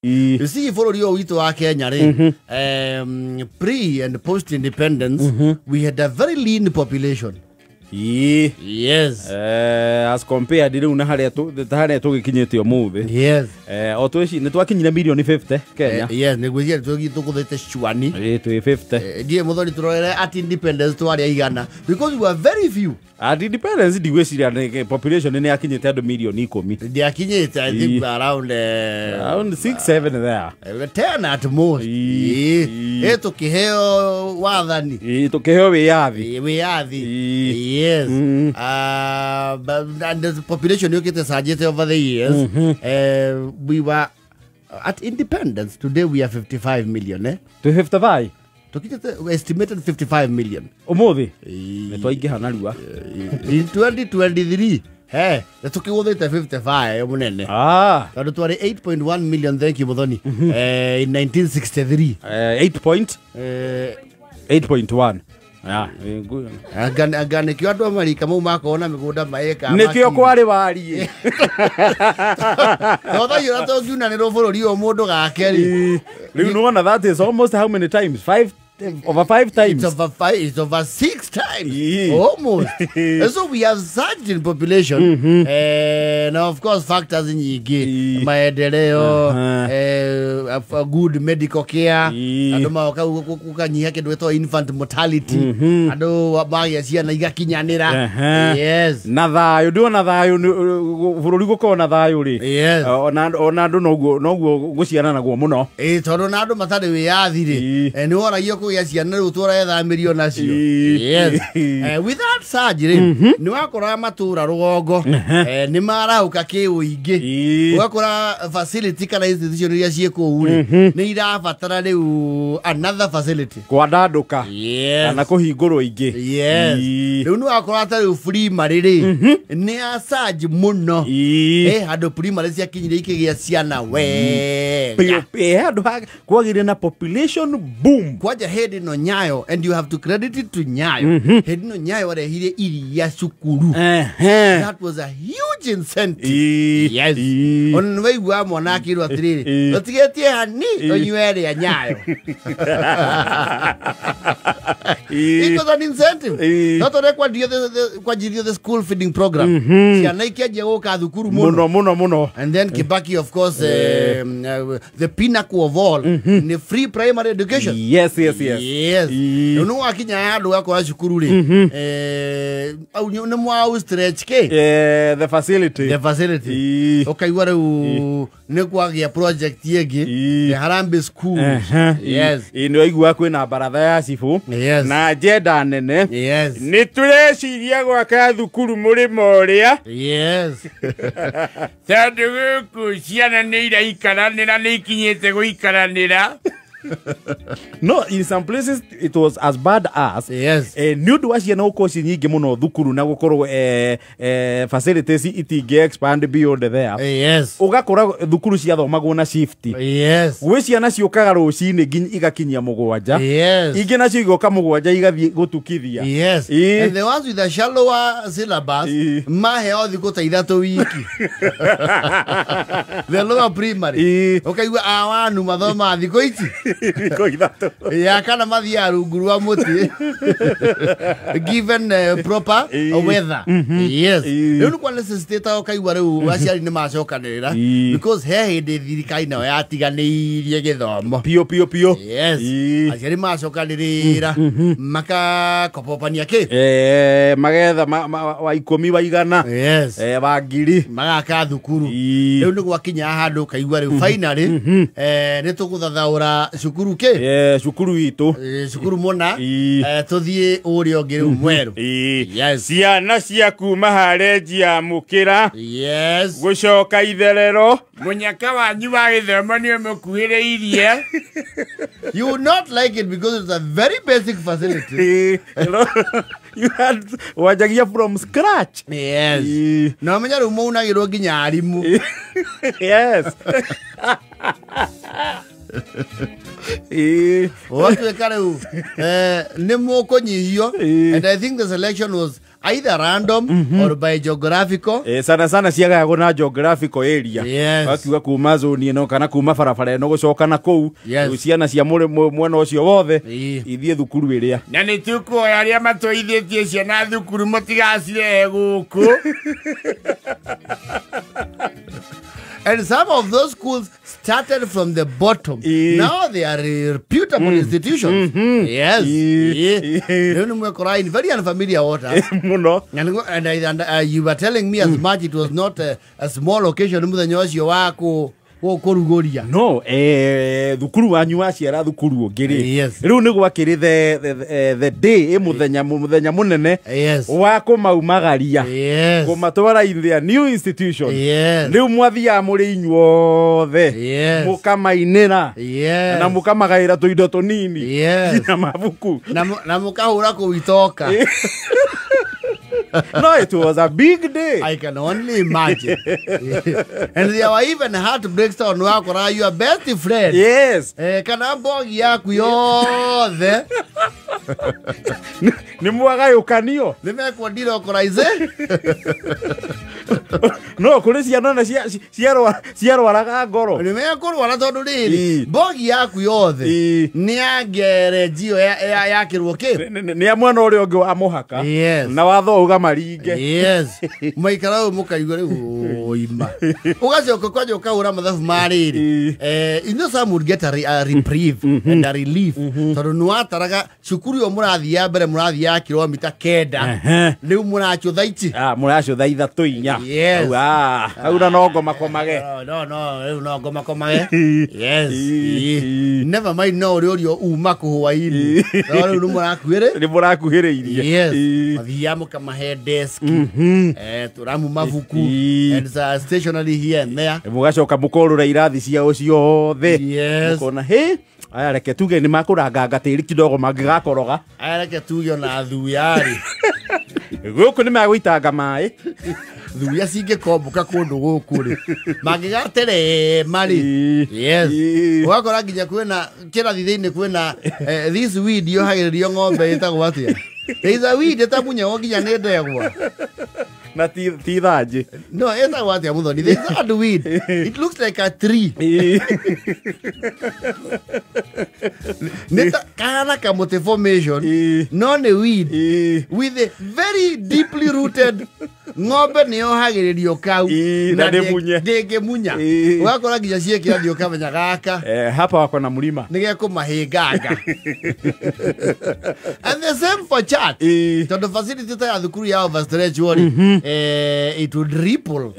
You see, bũrũri ũyũ witũ wa Kenya rĩ, pre and post independence, we had a very lean population. Yes. As compared rĩu na harĩa harĩa tũgĩkinyĩte ũmũthĩ. O twĩci nĩ twakinyire milioni 50 Kenya. Yes, nĩgwĩciria tũgũthĩte cuani. Ĩ, twĩ 50. Ndiĩ mũthoni, tũrorere at independence twarĩ aigana, because we were very few. At independence ndigwĩciria population nĩ yakinyĩte andũ milioni 10. Ndiakinyĩte, I think around around 6 7 there. 10 at most. Ĩ, tũkĩheo wathani. Ĩ, tũkĩheo wĩyathi. Ĩ, wĩyathi. Yes. But, and the population yũkĩte canjĩte over the years. We were at independence, today we are 55 million, eh? Twĩ 55. Tũkinyĩte estimated 55 million. Ũmũthĩ nĩ twaingĩha narua. In 2023 he nĩ tũkĩgũthĩte 55 mũnene, tondũ twarĩ 8.1 million, thank you Muthoni, in 1963. 8 point 8.1. Ah, anga nĩkĩo andũ a marika mau makorwo na mĩgũnda maĩka. Nĩkĩo kwarĩ wariĩ. Tothaiyũra tũngiunanĩrwo bũrũri ũyũ mũndũ gake rĩ. Rĩu nĩwona that is almost how many times? Five, over five times. It's over five, it's over six times. Almost. And so we have surged in population. And of course factors nyingĩ, maendeleo, a good medical care, andũ magoka gũkanyihia kĩndũ gĩtagwo infant mortality, andũ magĩa ciana igakinyanĩra. Na thayũ, ndĩrona thayũ bũrũri gũkorwo na thayũ rĩ, ona andũ noguo gũciaranagwo mũno. Ĩ, tondũ na andũ matarĩ wĩyathi rĩ, nĩ woragio kũgĩa ciana rĩu tũrethamĩrio nacio. With that surge rĩ, nĩ wakoraga matũra rũgongo nĩ marahũka kĩũingĩ. Ũgakora facility kana institution iria ciĩ kũu rĩ, nĩ irabatara rĩu another facility. Kwandandũka kana kũhingũrwo ingĩ. Rĩu nĩ wakora ta rĩu primary rĩ, nĩ ya surge mũno. Handũ primary ciakinyire ikĩgĩa ciana wega. Piũ, handũ kwagĩire na population boom. Kwanja hĩndĩ ĩno Nyayo, and you have to credit it to Nyayo, hĩndĩ ĩno Nyayo arehire iria cukuru. That was a huge incentive. Ona nĩ waiguaga mwana akĩrwo atĩrĩrĩ, ũtigĩtie hani ũnyue rĩa Nyayo. It was an incentive. No tondũ kwanjirio the school feeding program, ciana ikĩanjia gũka thukuru mũno. Mũno mũno mũno. And then Kibaki, of course, the pinnacle of all, ni free primary education. Yes. Rĩu nĩ wakinya handũ gakora cukuru rĩ, au nĩ mwa stretch kĩ. The facility. The facility. Ũkaigua rĩu nĩ kwagĩa project ĩngĩ, the Harambee School. Ĩ, nĩ waigua kwĩna baratha ya cibũ na agenda nene. Nĩ tũreciria gwaka thukuru mũrĩmo ũrĩa, tondũ gũkũ ciana nĩ iraikaranĩra, nĩ ikinyĩte gũikaranĩra. No, in some places it was as bad as nĩ ũndũ wa ciana gũkorwo ci nyingĩ mũno thukuru na gũkorwo facilities itingĩ expand beyond there, ũgakora thukuru ciathomagwo na shift. Gwĩ ciana ciũkaga rũcinĩ nginya igakinyia 7, ingĩ nacio igoka 7 igathiĩ gũtukithia. And the ones with the shallower syllabus maheo thikũ ta 3 wiki. The lower primary. Ũkaigua awanu mathomaga thikũ ici thikũ 3 ya kana mathiaga rungu rwa mũtĩ given proper weather. Rĩu nĩ kwa necessitate ũkaigua rĩu aciari nĩ macokanĩrĩra, because he hĩndĩ thirikari nayo yatiganĩirie gĩthomo. Piũ piũ piũ. Aciari macokanĩrĩra makakobobania kĩ. Magetha wa 10 wa 100, wa 1000. Magaka thukuru. Rĩu nĩ gwakinya handũ ũkaigua rĩu finally nĩ tũgũthathaũra cukuru kĩ. Cukuru itũ. Cukuru mũna, tũthiĩ ũrĩa ũngĩ rĩu mwerũ. Ciana cia kuma harĩa ya mũkĩra gũcoka itherero, mũnyaka wanyu wa gĩthomo nĩ ũmũkuhĩrĩirie. You would not like it because it's a very basic facility. You had wanjagia from scratch. Na ũmenye rĩu maunagĩrwo nginya arimũ. Ũgatuĩka rĩu nĩ mũkũnyihio. And I think the selection was Either random or by geographical. Sana sana ciagayagwo na geographical area. Yes. Wakiuga kuma zone ĩno kana kuma barabara ĩno gũcoka na kũu. Yes. Ciana cia mwena ũcio wothe ithiĩ thukuru ĩrĩa. Na nĩ tũkuoya arĩa matwaithĩtie ciana thukuru mũtigacirehe gũkũ. And some of those schools started from the bottom. Now they are reputable institutions. Yes. In very unfamiliar water. No. And you were telling me as much it was not a small occasion. No, thukuru wanyu waciara thukuru ũngĩ rĩ. Yes. Rĩu nĩ gwakĩrĩ the day mũthenya mũnene. Yes. Wa kũmaumagaria. Yes. Kũmatwara in their new institution. Yes. Rĩu mwathiaga mũrĩ inyuothe. Yes. Mũkamainĩra. Yes. Na mũkamagaĩra tũindo tũnini. Yes. Na mabuku. Na mũkahũra kũu itoka. No, it was a big day. I can only imagine. And there were even heartbreaks on wakora your best friend. Yes. Kana mbogi yaku yothe. Ni mwagayũkanio. Nĩ mekwendire ũkoraize. No, kũrĩ ciana na ciarwaraga ngoro. Nĩ mekũrwara tondũ rĩrĩ mbogi yaku yothe nĩ ya ngerejio yakĩrwo kĩ? Nĩ ya mwena ũrĩa ũngĩ wa mũhaka. Yes. Na watho ũgamaringe. Yes. Maikara ũyũ mũkaigua rĩu ũima. Ũgacoka kwanja ũkahũra mathabu ma rĩrĩ. You know some would get a reprieve and a relief. Tondũ nĩ wataraga cukuru ĩyo mũrathiĩ ya mbere mũrathiĩ ya kilomita 9. Rĩu mũracũtha ici. Mũracũtha 3 4. Yes. Hau na no ngoma komage. No, rĩu no ngoma komage. Yes. Never mind no ũrĩa ũrĩa uma kũhwainĩ. No rĩu nĩ mũrakuhĩrĩ. Nĩ mũrakuhĩrĩirie. Yes. Mathiaga mũkamahe desk. Tũramu mabuku. And stationery here and there. Mũgacoka mũkorũra irathi ciao ciothe. Yes. Mũkona hĩ aya reke tuge nĩ makũranganga tĩri kidogo mangĩgakoroga. Aya reke tuge ona thuya-rĩ. Gũkũ nĩ magũitanga maĩ. Thuya cingĩkombũka kũndũ gũkũ rĩ mangĩgaterema rĩ. Yes. Ũgakora nginya kwĩna kĩrathi thĩinĩ kwĩna this weed yohagĩrĩrio ng'ombe ĩtagwo atĩa? There is a weed ĩtamunyagwo nginya nĩ ndegwa. Na ti thanjĩ. No, ĩtagwo atĩa Muthoni? There is a weed. It looks like a tree. Nĩ ta kahana kamũtĩ formation, no nĩ weed with a very deeply rooted ng'ombe nĩ yohagĩrĩrio kau na ndĩngĩmunya. Ũgakora nginya ciĩ kĩrathi ũkamenya gaka hapa wako na mlima nĩ gekũmahĩnganga. And the same for church. Tondũ facility ta ya thukuru ya overstretch rĩ, it would ripple.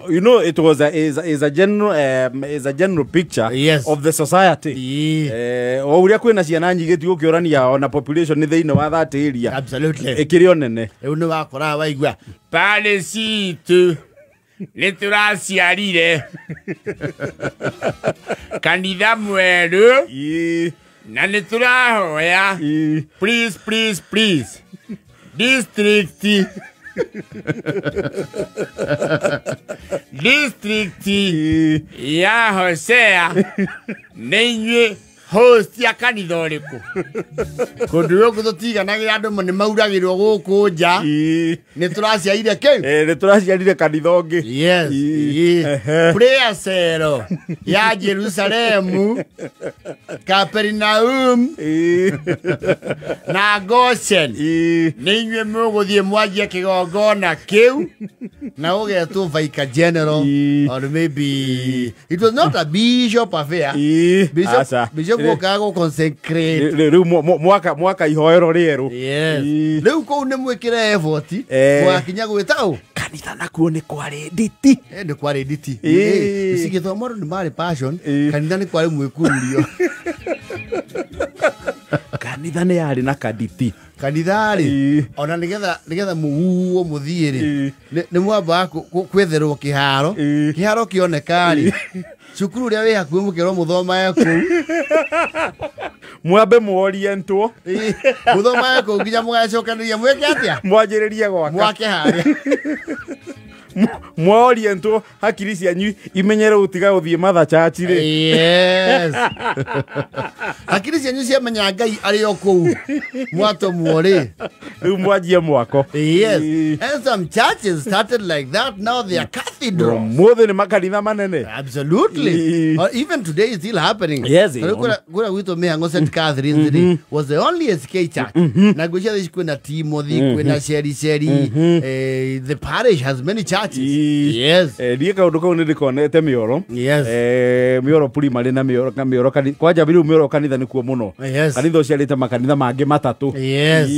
You know, it was is a general picture. Yes. Of the society. O ũrĩa kwĩna ciana nyingĩ ti gũkĩũrania ona population nĩ thĩinĩ wa that area. Absolutely. Ĩkĩrĩ o nene. Rĩu nĩ wakoraga waigua pale citũ nĩ tũraciarire kanitha mwerũ na nĩ tũrahoya please please please district district ya Hosea nĩ inyuĩ host ya kanitha ũrĩkũ? Kũndũ gũkũ tũtiganagĩra andũ nĩ mauragĩrwo gũkũ nja. Nĩ tũraciarire kĩu? Nĩ tũraciarire kanitha ũngĩ. Yes. Prayer cell ya Jerusalemu, Capernaum na Goshen. Nĩ inyuĩ mũgũthiĩ mwanjie kĩgongona kĩu na ũgetwo Vicar General or maybe it was not a bishop affair. Bishop ũkaga gũ consecrate. Rĩu mwaka ihoero rĩerũ. Yes. Rĩu kũu nĩ mwĩkĩre effort mwakinya gwĩta ũ kanitha nakuo nĩ kwarĩ nditi. Nĩ kwarĩ nditi. Cigĩthomo andũ nĩ marĩ passion. Kanitha nĩ kwarĩ mwĩkururio. Kanitha nĩ yarĩ na kaditi. Kanitha rĩ ona nĩgetha mũguo mũthiĩ rĩ nĩ mwambaga kwetherwo kĩharo. Kĩharo kĩoneka rĩ cukuru ũrĩa wĩ hakuhĩ mũkerwo mũthomae kũu. Mwambe muorientwo. Mũthomae kũu nginya mũgacokanĩria mwĩke atĩa? Mwanjĩrĩrie gwaka. Mwake harĩa. Mwaorientwo hakiri cianyu imenyere gutiga guthie matha church ri. Yes. Hakiri cianyu ciamenya Ngai ari o kuu mwatomwo ri. Riu mwanjie mwako. Yes. And some churches started like that. Now they are cathedrals. Mothe ni makanitha manene. Absolutely. Or even today it's still happening. Yes. Kura gwitũ Mĩhang'o St. Catherine's ri was the only SK church. Na ngwĩciria thaa ici kwĩna Timothy, kwĩna Sheri Sheri. The parish has many churches. Yes. Niĩ kaũndũ kau nĩ ndĩkonete Mĩoro. Yes. Mĩoro primary na Mĩoro kwanja rĩu Mĩoro kanitha nĩkuo mũno. Yes. Kanitha ũciarĩte makanitha mangĩ matatũ. Yes.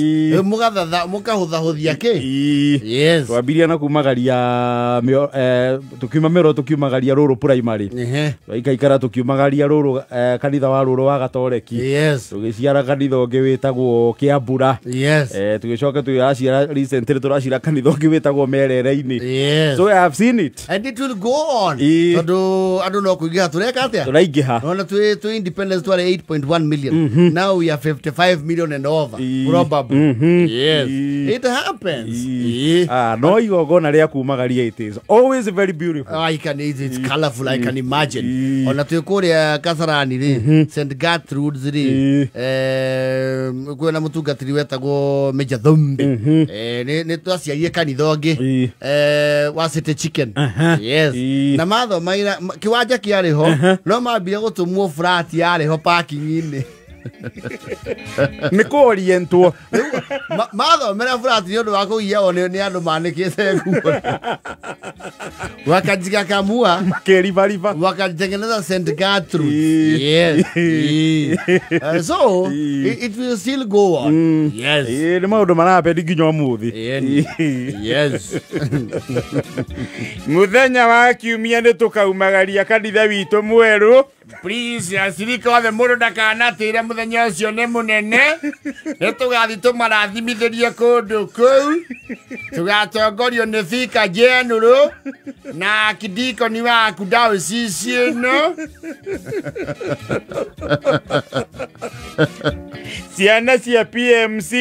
Mũgathatha mũkahũthahũthia kĩ? Yes. Twambirie na kumagaria tukiuma Mĩoro tukiumagaria Rũrũ primary. Twaikaikara tukiumagaria Rũrũ kanitha wa Rũrũ wa Gatoreki. Yes. Tũgĩciara kanitha ũngĩ wĩtagwo Kĩambura. Yes. Tũgĩcoka tũgĩraciara recently tũraciara kanitha ũngĩ wĩtagwo Merere-inĩ. Yes. So I have seen it. And it will go on. Tondu andu no kuingiha tureka atia? Tũraingĩha. Nona twi independence twari 8.1 million. Now we are 55 million and over. Probably. Yes. It happens. No igongona rĩa kumagaria it is always very beautiful. I can it's colorful, I can imagine. Ona twi kuria Kasarani ri St Gertrude's ri kwina mutungatiri wetagwo Major Thumbi. Ni twaciarie kanitha ũngĩ wa City Chicken. Yes. Na mathomaira kiwanja kĩarĩ ho no mambire gũtũmwo flat yarĩ ho parking-inĩ. Nĩ kũorientwo. Mathomera flat nĩ ũndũ wa kũgiao nĩ andũ manĩkĩte nguo. Wakajikakamua makĩribariba wakatengeneza St Gertrude. Yes. So it will still go on. Yes. Nĩ maũndũ marapendi nginya ũmũthĩ. Yes. Mũthenya wa kiumia nĩ tũkaumagaria kanitha witũ mwerũ. Please, acirika othe mũndũ ndakanatĩre mũthenya ũcio nĩ mũnene. Nĩ tũgathiĩ tũmarathimithĩrie kũndũ kũu. Tũgatongorio nĩ Vicar General na Archdeacon waku diocese ĩno. Ciana cia PMC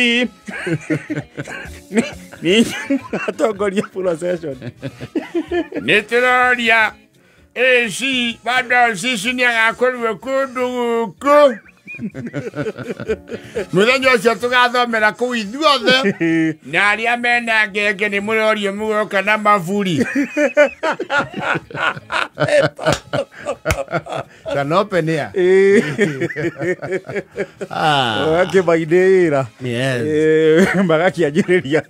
nĩ atongoria procession. Nĩ tũroria AC wa diocese nĩ agakorwo kũndũ gũkũ. Mũthenya ũcio tũgathomera kũu ithuothe na arĩa mena ngenge nĩ mũrorio mũgoka na maburi. Can open here. Akĩmainĩra. Yes. Magakĩanjĩrĩria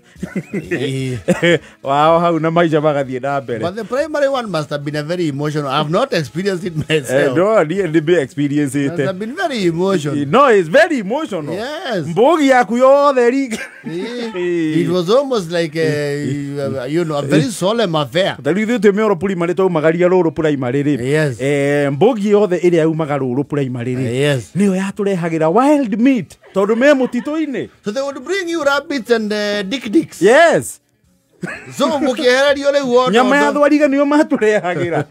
wao hau na maica magathiĩ na mbere. But the primary one must have been a very emotional. I've not experienced it myself. No, niĩ ndĩ experience it. Must have been very emotional. No, it's very emotional. Yes. Mbogi yaku yothe ringi. It was almost like a, you know, a very solemn affair. Ta rĩu ithuĩ twĩ Mĩoro primary twaumagaria Rũrũ primary rĩ. Yes. Mbogi yothe ĩrĩa yaumaga Rũrũ primary rĩ. Yes. Nĩyo yatũrehagĩra wild meat tondũ me mũtitũ-inĩ. So they would bring you rabbits and dick dicks. Yes. So mũkĩehererio rĩu ona nyama ya thwariga nĩyo matũrehagĩra.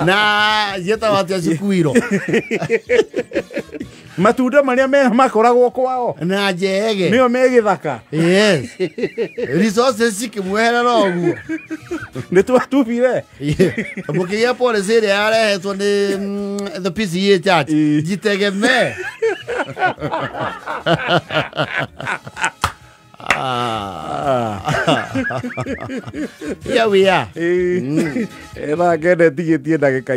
Na ciĩtagwo atĩa cikuiro. Matunda marĩa mega makoragwo kwao na njege nĩyo me gĩthaka. Yes. Resources cikĩmweherera ũguo. Nĩ twatubire. Mũkĩgĩa policy ĩrĩa yarehetwo nĩ the PCEA church. Jitegemee. Here we are. Ĩthaa kenda ĩtigĩtie ndagĩka